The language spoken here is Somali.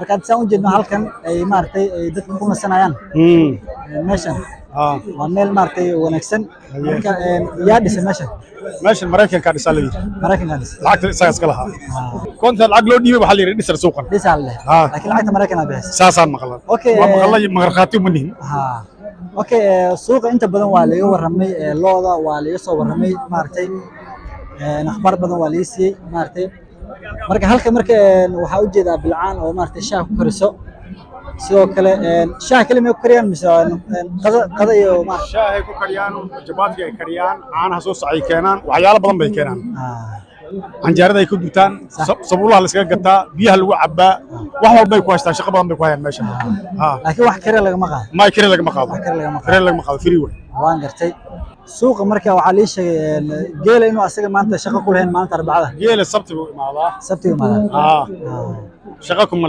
Marka hadda saan u jeedno, halkan ay maaragtay ay dadka ku nasanayaan, meeshan waa meel maaragtay wanaagsan. Marka yaa dhisay meeshan? Meeshan Maraykankaa dhisaa la yidhi. Maraykankaa dhisay. Lacagta isaga iska lahaa. Konta lacag loo dhiibay, waxaa la yidhi dhisar suuqan. Dhisaa la leh. Laakiin lacagta Maraykanaa bixisay. Saasaan maqlan. Waa maqalay, markhaati uma nihin. Ha, okay. Suuqa inta badan waa laga warramay, lo'da waa laga soo warramay, maaragtay, akhbaar badan waa laga siiyey maaragtay. Marka halka marka waxaa ujeedaa bilcaan oo maaragtay shaah ku kariso. Sidoo kale shaah keli may ku kariyaan mise qada iyo maaragtay? Shaahay ku kariyaan, jabaadka ay kariyaan, caanaha soo sacay keenaan, waxyaalo badan bay keenaan. Canjeerada ay ku dutaan, sabuulaha la iskaga gataa, biyaha lagu cabbaa, wax walbay ku haystaan. Shaqo badan bay ku hayaan meesha. Laakiin wax kare lagama qaado. May, kire lagama qaado. Wax kare lagama qaado. Kire lagama qaado, free way. Waan gartay. Suuqa marka waxaa lii sheegay geela inuu asaga maanta shaqo ku lahayn, maalinta Arbacada. Geela Sabti buu imaadaa. Sabtiga imaadaa. Shaqo kuma.